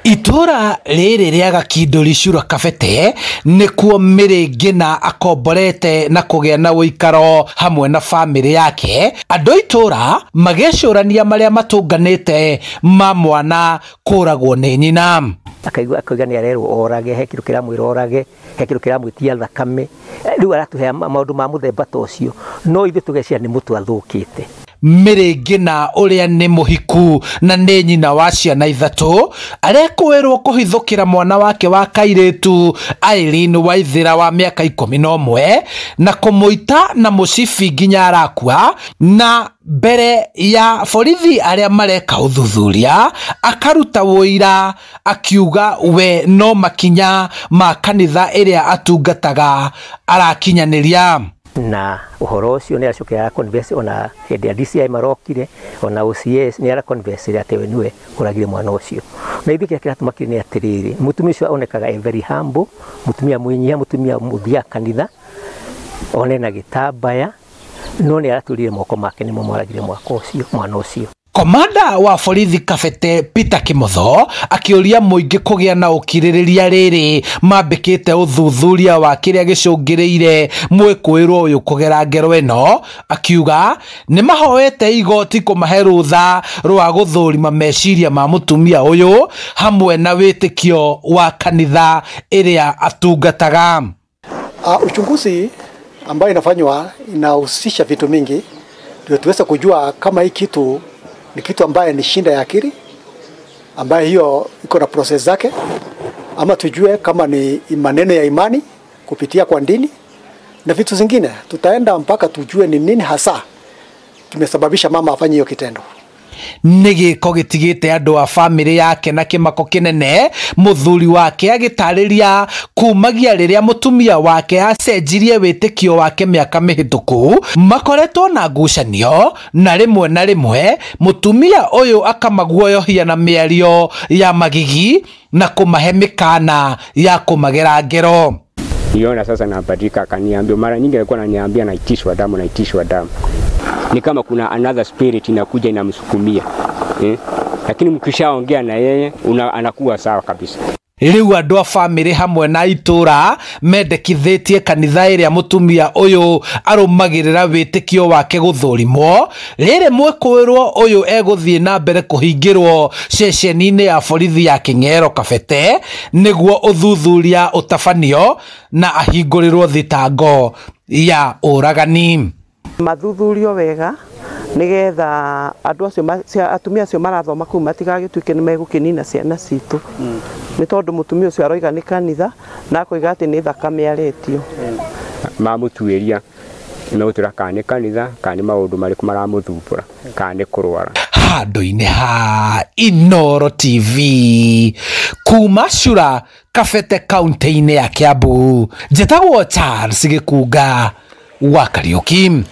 Itũra rĩrĩ rĩa Gakindũri Cura Kabete nĩkuo Mary Ngina akomborete na kũgĩa na ũikaro hamwe na bamĩrĩ yake. Andũ a itũra magĩcũrania marĩa matũnganĩte ma mwana kũragwo nĩ nyina. Akaigua akauga nĩ arerwo orage, he kĩndũ kĩramwĩra orage, he kĩndũ kĩramwĩtia thakame. Rĩu aratũhe maũndũ ma mũthemba ta ũcio, no ithuĩ tũgeciria nĩ mũtwe athũkĩte. Mary Ngina ũrĩa nĩ mũhiku na nĩ nyina wa ciana ithatũ arekũĩrwo kũhithũkĩra mwana wake wa kairĩtu Irene Waithera wa mĩaka 11 na kũmũita na mũcibi nginya arakua, na mbere ya borithi arĩa mareka ũthuthuria akaruta ũira akiuga we no makinya ma kanitha ĩrĩa atungataga arakinyanĩria. Na ũhoro ũcio nĩ aracokera converse ona hĩndĩ ya DCI marokire ona OCS nĩ ara converse atĩ we nĩwe ũragire mwana ũcio. Na ithuĩ kĩrĩa kĩratũmakirie nĩ atĩrĩrĩ, mũtumia ũcio onekaga e very humble, mũtumia mwĩnyihia, mũtumia mũthia kanitha, one na gĩtambaya, no nĩ aratũrire moko make nĩmo moragire mwaka ũcio mwana ũcio. Komanda wa borithi Kabete Peter Kimotho akĩũria mũingĩ kũgĩa na ũkirĩrĩria rĩrĩ mambĩkĩte ũthuthuria wa kĩrĩa gĩcũngĩrĩire mwĩkũĩrwo ũyũ kũgera ngero ĩno, akiuga nĩ mahoete igoti kũmahe rũtha rwa gũthũrima meciria ma mũtumia ũyũ hamwe na wĩtĩkio wa kanitha ĩrĩa atungataga. Uchunguzi ambayo inafanywa inahusisha vitu mingi ndio tuweze kujua kama hii kitu ni kitu ambaye ni shinda ya akili ambaye hiyo iko na process zake, ama tujue kama ni maneno ya imani kupitia kwa dini na vitu zingine. Tutaenda mpaka tujue ni nini hasa kimesababisha mama afanye hiyo kitendo. Nĩ gĩko gĩtigĩte andũ a bamĩrĩ yake na kĩmako kĩnene, mũthuri wake agĩtarĩria kumagia rĩrĩa mũtumia wake acenjirie wĩtĩkio wake mĩaka mĩhĩtũku makoretwo na ngucanio, na rĩmwe na rĩmwe mũtumia ũyũ akamaguoyohia na mĩario ya magigi na kũmahe mĩkana ya kũmagera ngero. Niona sasa nabadilika, akaniambia mara nyingi alikuwa ananiambia naitishwa damu, naitishwa damu. Ni kama kuna another spirit inakuja inamsukumia. Lakini mkishaongea na yeye anakuwa sawa kabisa. Rĩu andũ a bamĩrĩ hamwe na itũra mendekithĩtie kanitha ĩrĩa mũtumia ũyũ arũmagĩrĩra wĩtĩkio wake gũthũrimwo. Rĩrĩ mwĩkũĩrwo ũyũ egũthiĩ na mbere kũhingĩrwo ceceni-inĩ ya borithi ya Kĩng'ero Kabete nĩguo ũthuthuria ũtabanio na ahingũrĩrwo thitango ya ũragani. Mathuthurio wega nigetha andũ acio atumia acio marathoma kũu matigagĩtuĩke nĩ megũkĩnina ciana citũ, nĩ tondũ mũtumia ũcio aroiga nĩ kanitha na akoiga atĩ nĩ thakame aretio. Mamũtuĩria megũtwĩra kana nĩ kanitha kana nĩ maũndũ marĩkũ maramũthumbũra kana nĩ kũrwara. Handũ-inĩ ha Inooro TV kuma Cura Kabete kaunti-inĩ ya Kiambu, njĩtagwo Charles Gĩkunga wa Kariũki.